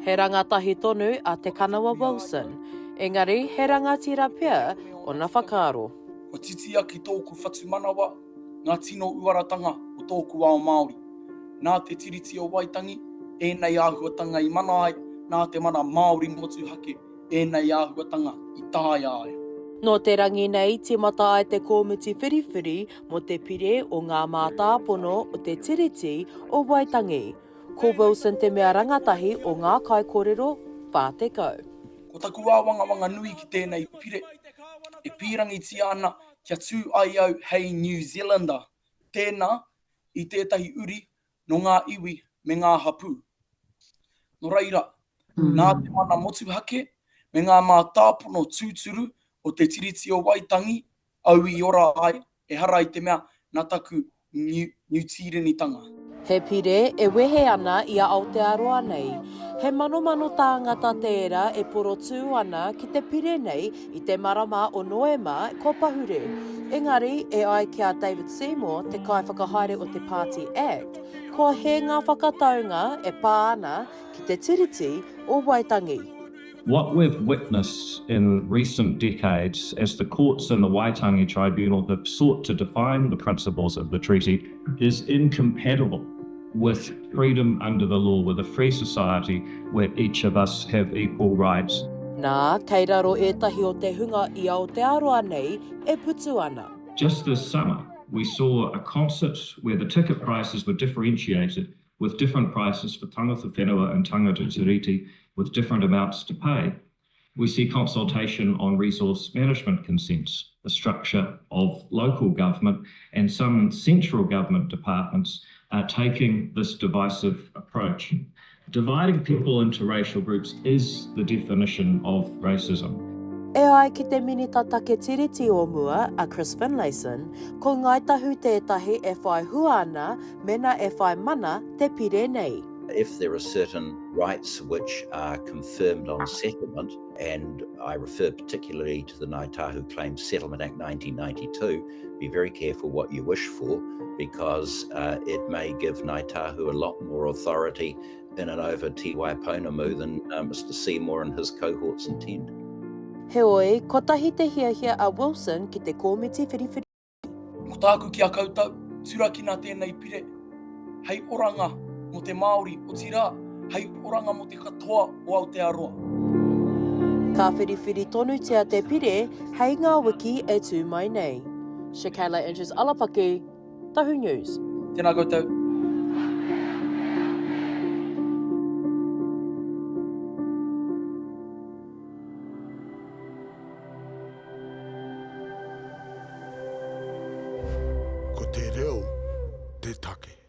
He rangatahi tonu a Te Kanawa Wilson, engari he rangatira pea ona whakaaro. Kua titia ki tōku whatumanawa ngā tino uaratanga o tōku ao Māori. Nā Te Tiriti o Waitangi ēnei āhuatanga i mana ai, nā te mana Māori motuhake ēnei āhuatanga i taea ai. Nō te rangi nei tīmata ai te kōmiti whiriwhiri mō te pire o ngā mātāpono o te Tiriti o Waitangi. Ko Wilson te mea rangatahi o ngā kaikōrero 40. Ko taku āwangawanga nui ki tēnei pire, e pīrangitia ana kia tū ai au hei New Zealander, tēnā i tētahi uri nō ngā iwi me ngā hapū. Nō reira, nā te mana motuhake me ngā mātāpono tūturu o Te Tiriti o Waitangi au i ora ai, ehara i te mea nā taku Niu Tīrenitanga. He pire e wehe ana i a Aotearoa nei. He manomano tāngata tērā e porotū ana ki te pire nei i te marama o Noema kua pahure. Engari, e ai ki a David Seymour, te kaiwhakahaere o te pāti act, kua hē ngā whakataunga e pā ana ki te Tiriti o Waitangi. What we've witnessed in recent decades as the courts and the Waitangi Tribunal have sought to define the principles of the treaty is incompatible with freedom under the law, with a free society where each of us have equal rights. Nā, kei raro ētahi o te hunga i Aotearoa nei e putu ana. Just this summer, we saw a concert where the ticket prices were differentiated with different prices for tangata whenua and tangata tiriti with different amounts to pay. We see consultation on resource management consents, the structure of local government and some central government departments are taking this divisive approach. Dividing people into racial groups is the definition of racism. E ai ki te Minita Take Tiriti o mua, a Chris Finlayson, ko Ngāi Tahu tētahi e whai hua ana mena e whai mana te pire nei. If there are certain rights which are confirmed on settlement, and I refer particularly to the Ngāi Tahu Claims Settlement Act 1992, be very careful what you wish for because uh, it may give Ngāi Tahu a lot more authority in and over Te Waipounamu than uh, Mr Seymour and his cohorts intend. Heoi, kotahi te hiahia a Wilson ki te komiti whiriwhiri. Ko tāku ki a koutou, turakina tēnei pire hei oranga mō te Māori, otirā, hei oranga mō te katoa o Aotearoa. Ka whiriwhiri tonutia te pire hei ngā wiki e tū mai nei. Shakayla Andrews Alapaki, Tahu News. Tēnā koutou. Ko te reo te take.